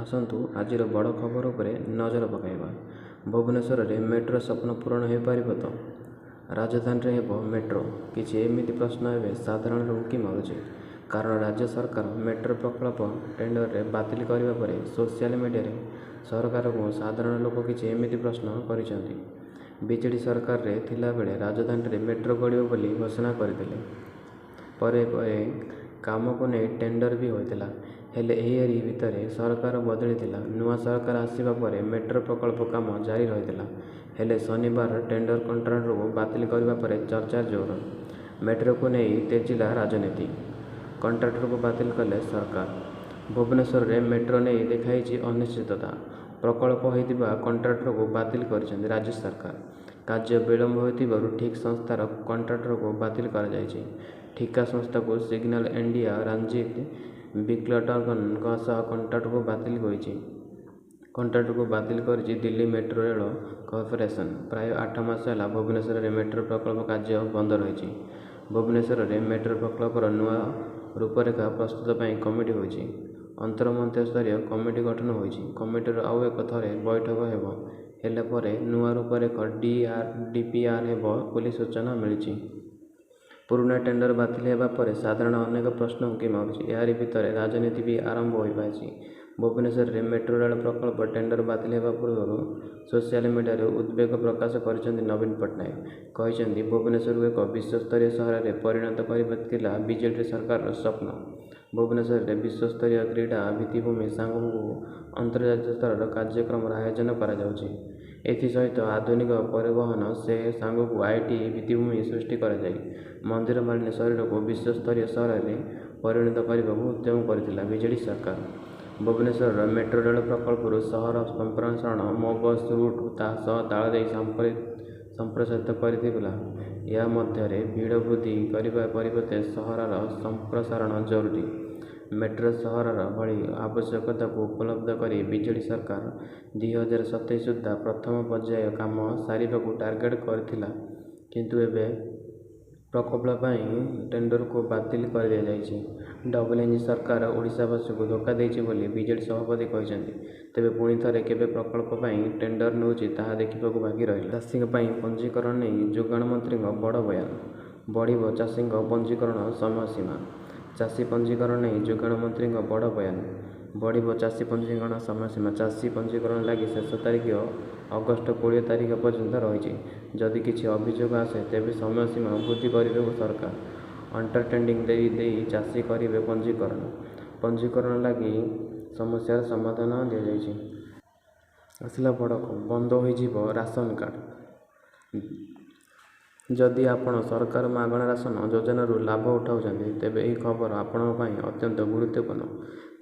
ଆସନ୍ତୁ ଆଜିର ବଡ଼ ଖବର ଉପରେ ନଜର ପକାଇବା। ଭୁବନେଶ୍ୱରରେ ମେଟ୍ରୋ ସ୍ୱପ୍ନ ପୂରଣ ହୋଇପାରିବ ତ? ରାଜଧାନୀରେ ହେବ ମେଟ୍ରୋ? କିଛି ଏମିତି ପ୍ରଶ୍ନ ଏବେ ସାଧାରଣରେ ଉଙ୍କି ମାରୁଛି। କାରଣ ରାଜ୍ୟ ସରକାର ମେଟ୍ରୋ ପ୍ରକଳ୍ପ ଟେଣ୍ଡରରେ ବାତିଲ କରିବା ପରେ ସୋସିଆଲ ମିଡିଆରେ ସରକାରଙ୍କୁ ସାଧାରଣ ଲୋକ କିଛି ଏମିତି ପ୍ରଶ୍ନ କରିଛନ୍ତି। ବିଜେଡି ସରକାରରେ ଥିଲାବେଳେ ରାଜଧାନୀରେ ମେଟ୍ରୋ ଗଡ଼ିବ ବୋଲି ଘୋଷଣା କରିଥିଲେ। ପରେ ପରେ କାମକୁ ନେଇ ଟେଣ୍ଡର ବି ହୋଇଥିଲା। ହେଲେ ଏହାରି ଭିତରେ ସରକାର ବଦଳିଥିଲା। ନୂଆ ସରକାର ଆସିବା ପରେ ମେଟ୍ରୋ ପ୍ରକଳ୍ପ କାମ ଜାରି ରହିଥିଲା। ହେଲେ ଶନିବାର ଟେଣ୍ଡର କଣ୍ଟ୍ରାକ୍ଟରକୁ ବାତିଲ କରିବା ପରେ ଚର୍ଚ୍ଚା ଜୋର। ମେଟ୍ରୋକୁ ନେଇ ତେଜିଲା ରାଜନୀତି। କଣ୍ଟ୍ରାକ୍ଟରକୁ ବାତିଲ କଲେ ସରକାର। ଭୁବନେଶ୍ୱରରେ ମେଟ୍ରୋ ନେଇ ଦେଖାଦେଇଛି ଅନିଶ୍ଚିତତା। ପ୍ରକଳ୍ପ ହୋଇଥିବା କଣ୍ଟ୍ରାକ୍ଟରକୁ ବାତିଲ କରିଛନ୍ତି ରାଜ୍ୟ ସରକାର। କାର୍ଯ୍ୟ ବିଳମ୍ବ ହେଉଥିବାରୁ ଠିକା ସଂସ୍ଥାର କଣ୍ଟ୍ରାକ୍ଟରକୁ ବାତିଲ କରାଯାଇଛି। ଠିକା ସଂସ୍ଥାକୁ ସିଗ୍ନାଲ ଇଣ୍ଡିଆ ରଞ୍ଜିତ ବିକ୍ଲଟନଙ୍କ ସହ କଣ୍ଟ୍ରାକ୍ଟରକୁ ବାତିଲ ହୋଇଛି। କଣ୍ଟ୍ରାକ୍ଟରକୁ ବାତିଲ କରିଛି ଦିଲ୍ଲୀ ମେଟ୍ରୋ ରେଳ କର୍ପୋରେସନ। ପ୍ରାୟ 8 ମାସ ହେଲା ଭୁବନେଶ୍ୱରରେ ମେଟ୍ରୋ ପ୍ରକଳ୍ପ କାର୍ଯ୍ୟ ବନ୍ଦ ରହିଛି। ଭୁବନେଶ୍ୱରରେ ମେଟ୍ରୋ ପ୍ରକଳ୍ପର ନୂଆ ରୂପରେଖ ପ୍ରସ୍ତୁତ ପାଇଁ କମିଟି ହୋଇଛି। ଅନ୍ତଃମନ୍ତ୍ରୀସ୍ତରୀୟ କମିଟି ଗଠନ ହୋଇଛି। କମିଟିର ଆଉ ଏକ ଥରେ ବୈଠକ ହେବ। ହେଲା ପରେ ନୂଆ ରୂପରେଖ ଡିପିଆର୍ ହେବ ବୋଲି ସୂଚନା ମିଳିଛି। ପୁରୁଣା ଟେଣ୍ଡର ବାତିଲ ହେବା ପରେ ସାଧାରଣରେ ଅନେକ ପ୍ରଶ୍ନ ଉଙ୍କି ମାରୁଛି। ଏହାରି ଭିତରେ ରାଜନୀତି ବି ଆରମ୍ଭ ହୋଇଯାଇଛି। ଭୁବନେଶ୍ୱରରେ ମେଟ୍ରୋ ରେଳ ପ୍ରକଳ୍ପ ଟେଣ୍ଡର ବାତିଲ ହେବା ପୂର୍ବରୁ ସୋସିଆଲ ମିଡିଆରେ ଉଦବେଗ ପ୍ରକାଶ କରିଛନ୍ତି ନବୀନ ପଟ୍ଟନାୟକ। କହିଛନ୍ତି, ଭୁବନେଶ୍ୱରକୁ ଏକ ବିଶ୍ୱସ୍ତରୀୟ ସହରରେ ପରିଣତ କରିବା ଥିଲା ବିଜେଡି ସରକାରର ସ୍ୱପ୍ନ। ଭୁବନେଶ୍ୱରରେ ବିଶ୍ୱସ୍ତରୀୟ କ୍ରୀଡ଼ା ଭିତ୍ତିଭୂମି ସାଙ୍ଗକୁ ଅନ୍ତର୍ଜାତୀୟ ସ୍ତରର କାର୍ଯ୍ୟକ୍ରମର ଆୟୋଜନ କରାଯାଉଛି। ଏଥିସହିତ ଆଧୁନିକ ପରିବହନ ସାଙ୍ଗକୁ IT ଭିତ୍ତିଭୂମି ସୃଷ୍ଟି କରାଯାଇ ମନ୍ଦିରମାଳିନୀ ସହରକୁ ବିଶ୍ୱସ୍ତରୀୟ ସହରରେ ପରିଣତ କରିବାକୁ ଉଦ୍ୟମ କରିଥିଲା ବିଜେଡି ସରକାର। ଭୁବନେଶ୍ୱରର ମେଟ୍ରୋ ରେଳ ପ୍ରକଳ୍ପରୁ ସହର ସମ୍ପ୍ରସାରଣ, ମୋ ବସ୍ ରୁଟ୍ ସହ ତାଳ ଦେଇ ସମ୍ପ୍ରସାରିତ କରିଥିଲା। ଏହା ମଧ୍ୟରେ ଭିଡ଼ ବୃଦ୍ଧି କରିବା ପରିବର୍ତ୍ତେ ସହରର ସମ୍ପ୍ରସାରଣ ଜରୁରୀ। ମେଟ୍ରୋ ସହରର ଭଳି ଆବଶ୍ୟକତାକୁ ଉପଲବ୍ଧ କରି ବିଜେଡି ସରକାର 2027 ସୁଦ୍ଧା ପ୍ରଥମ ପର୍ଯ୍ୟାୟ କାମ ସାରିବାକୁ ଟାର୍ଗେଟ କରିଥିଲା। କିନ୍ତୁ ଏବେ ପ୍ରକଳ୍ପ ପାଇଁ ଟେଣ୍ଡରକୁ ବାତିଲ କରିଦିଆଯାଇଛି। ଡବଲ ଇଞ୍ଜିନ ସରକାର ଓଡ଼ିଶାବାସୀଙ୍କୁ ଧୋକା ଦେଇଛି ବୋଲି ବିଜେଡି ସଭାପତି କହିଛନ୍ତି। ତେବେ ପୁଣି ଥରେ କେବେ ପ୍ରକଳ୍ପ ପାଇଁ ଟେଣ୍ଡର ନେଉଛି ତାହା ଦେଖିବାକୁ ବାକି ରହିଲା। ଚାଷୀଙ୍କ ପାଇଁ ପଞ୍ଜୀକରଣ ନେଇ ଯୋଗାଣ ମନ୍ତ୍ରୀଙ୍କ ବଡ଼ ବୟାନ। ବଢ଼ିବ ଚାଷୀଙ୍କ ପଞ୍ଜୀକରଣ ସମୟସୀମା। ଚାଷୀ ପଞ୍ଜୀକରଣ ନେଇ ଯୋଗାଣ ମନ୍ତ୍ରୀଙ୍କ ବଡ଼ ବୟାନ। ବଢ଼ିବ ଚାଷୀ ପଞ୍ଜୀକରଣ ସମୟସୀମା। ଚାଷୀ ପଞ୍ଜୀକରଣ ଲାଗି ଶେଷ ତାରିଖ ଅଗଷ୍ଟ 20 ତାରିଖ ପର୍ଯ୍ୟନ୍ତ ରହିଛି। ଯଦି କିଛି ଅଭିଯୋଗ ଆସେ ତେବେ ସମୟସୀମା ବୃଦ୍ଧି କରିବେ ସରକାର। ଅଣ୍ଟାଟେଣ୍ଡି ଦେଇ ଚାଷୀ କରିବେ ପଞ୍ଜୀକରଣ। ପଞ୍ଜୀକରଣ ଲାଗି ସମସ୍ୟାର ସମାଧାନ ଦିଆଯାଇଛି। ଆସିଲା ବଡ଼ ଖବର, ବନ୍ଦ ହୋଇଯିବ ରାସନ କାର୍ଡ। ଯଦି ଆପଣ ସରକାର ମାଗଣା ରାସନ ଯୋଜନାରୁ ଲାଭ ଉଠାଉଛନ୍ତି, ତେବେ ଏହି ଖବର ଆପଣଙ୍କ ପାଇଁ ଅତ୍ୟନ୍ତ ଗୁରୁତ୍ୱପୂର୍ଣ୍ଣ।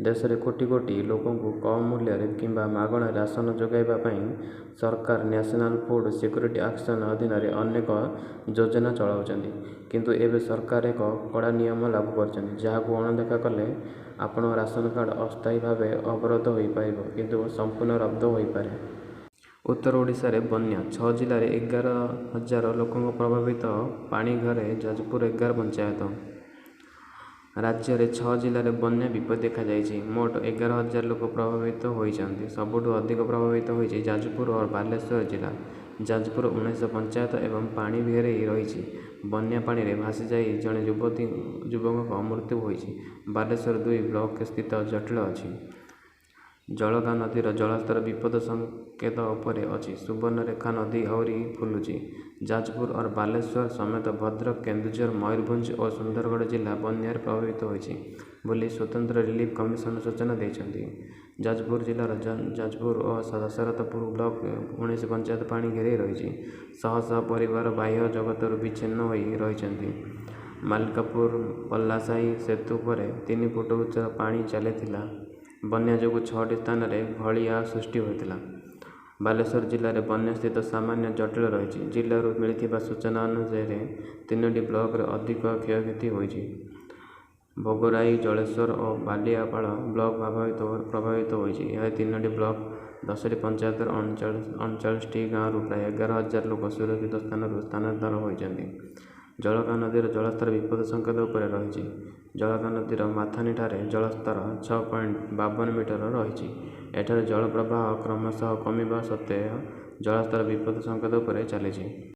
ଦେଶରେ କୋଟି କୋଟି ଲୋକଙ୍କୁ କମ୍ ମୂଲ୍ୟରେ କିମ୍ବା ମାଗଣାରେ ରାସନ ଯୋଗାଇବା ପାଇଁ ସରକାର ନ୍ୟାସନାଲ ଫୁଡ୍ ସିକ୍ୟୁରିଟି ଆକ୍ସନ ଅଧୀନରେ ଅନେକ ଯୋଜନା ଚଳାଉଛନ୍ତି। କିନ୍ତୁ ଏବେ ସରକାର ଏକ କଡ଼ା ନିୟମ ଲାଗୁ କରିଛନ୍ତି, ଯାହାକୁ ଅଣଦେଖା କଲେ ଆପଣଙ୍କ ରାସନ କାର୍ଡ ଅସ୍ଥାୟୀ ଭାବେ ଅବରୋଧ ହୋଇପାରିବ କିନ୍ତୁ ସମ୍ପୂର୍ଣ୍ଣ ରଦ୍ଦ ହୋଇପାରେ। ଉତ୍ତର ଓଡ଼ିଶାରେ ବନ୍ୟା, ଛଅ ଜିଲ୍ଲାରେ 11 ହଜାର ଲୋକ ପ୍ରଭାବିତ। ପାଣିଘେରରେ ଯାଜପୁରର 11 ପଞ୍ଚାୟତ। ରାଜ୍ୟରେ ଛଅ ଜିଲ୍ଲାରେ ବନ୍ୟା ବିପତ୍ତି ଦେଖାଦେଇଛି। ମୋଟ 11 ହଜାର ଲୋକ ପ୍ରଭାବିତ ହୋଇଛନ୍ତି। ସବୁଠୁ ଅଧିକ ପ୍ରଭାବିତ ହୋଇଛି ଯାଜପୁର ଓ ବାଲେଶ୍ୱର ଜିଲ୍ଲା। ଯାଜପୁରର 19 ପଞ୍ଚାୟତ ଏବେ ପାଣି ଘେରରେ ରହିଛି। ବନ୍ୟା ପାଣିରେ ଭାସିଯାଇ ଜଣେ ଯୁବକଙ୍କ ମୃତ୍ୟୁ ହୋଇଛି। ବାଲେଶ୍ୱରର ଦୁଇ ବ୍ଲକରେ ସ୍ଥିତି ଜଟିଳ ଅଛି। ଜଳକା ନଦୀର ଜଳସ୍ତର ବିପଦ ସଙ୍କେତ ଉପରେ ଅଛି। ସୁବର୍ଣ୍ଣରେଖା ନଦୀ ଆହୁରି ଫୁଲୁଛି। ଯାଜପୁର ଓ ବାଲେଶ୍ୱର ସମେତ ଭଦ୍ରକ, କେନ୍ଦୁଝର, ମୟୂରଭଞ୍ଜ ଓ ସୁନ୍ଦରଗଡ଼ ଜିଲ୍ଲା ବନ୍ୟାରେ ପ୍ରଭାବିତ ହୋଇଛି ବୋଲି ସ୍ୱତନ୍ତ୍ର ରିଲିଫ କମିଶନର ସୂଚନା ଦେଇଛନ୍ତି। ଯାଜପୁର ଜିଲ୍ଲାର ଯାଜପୁର ଓ ଦଶରଥପୁର ବ୍ଲକର 19 ପଞ୍ଚାୟତ ପାଣି ଘେରରେ ରହିଛି। ଶହ ଶହ ପରିବାର ବାହ୍ୟ ଜଗତରୁ ବିଚ୍ଛିନ୍ନ ହୋଇ ରହିଛନ୍ତି। ମାଲକାପୁର ପଲାସାହି ସେତୁ ଉପରେ 3 ଫୁଟ ଉଚ୍ଚର ପାଣି ଚାଲିଥିଲା। ବନ୍ୟା ଯୋଗୁଁ ଛଅଟି ସ୍ଥାନରେ ଘଳିଆ ସୃଷ୍ଟି ହୋଇଥିଲା। ବାଲେଶ୍ୱର ଜିଲ୍ଲାରେ ବନ୍ୟା ସ୍ଥିତି ସାମାନ୍ୟ ଜଟିଳ ରହିଛି। ଜିଲ୍ଲାରୁ ମିଳିଥିବା ସୂଚନା ଅନୁସାରେ ତିନୋଟି ବ୍ଲକରେ ଅଧିକ କ୍ଷୟକ୍ଷତି ହୋଇଛି। ଭୋଗରାଇ, ଜଳେଶ୍ୱର ଓ ବାଲିଆପାଳ ବ୍ଲକ ପ୍ରଭାବିତ ହୋଇଛି। ଏହି ତିନୋଟି ବ୍ଲକର 10ଟି ପଞ୍ଚାୟତର 39ଟି ଗାଁରୁ ପ୍ରାୟ 11 ହଜାର ଲୋକ ସୁରକ୍ଷିତ ସ୍ଥାନକୁ ସ୍ଥାନାନ୍ତର ହୋଇଛନ୍ତି। ଜଳକା ନଦୀର ଜଳସ୍ତର ବିପଦ ସଙ୍କେତ ଉପରେ ରହିଛି। ଜଳକା ନଦୀର ମାଥାନୀଠାରେ ଜଳସ୍ତର 6.52 ମିଟର ରହିଛି। ଏଠାରେ ଜଳ ପ୍ରବାହ କ୍ରମଶଃ କମିବା ସତ୍ତ୍ୱେ ଜଳସ୍ତର ବିପଦ ସଙ୍କେତ ଉପରେ ଚାଲିଛି।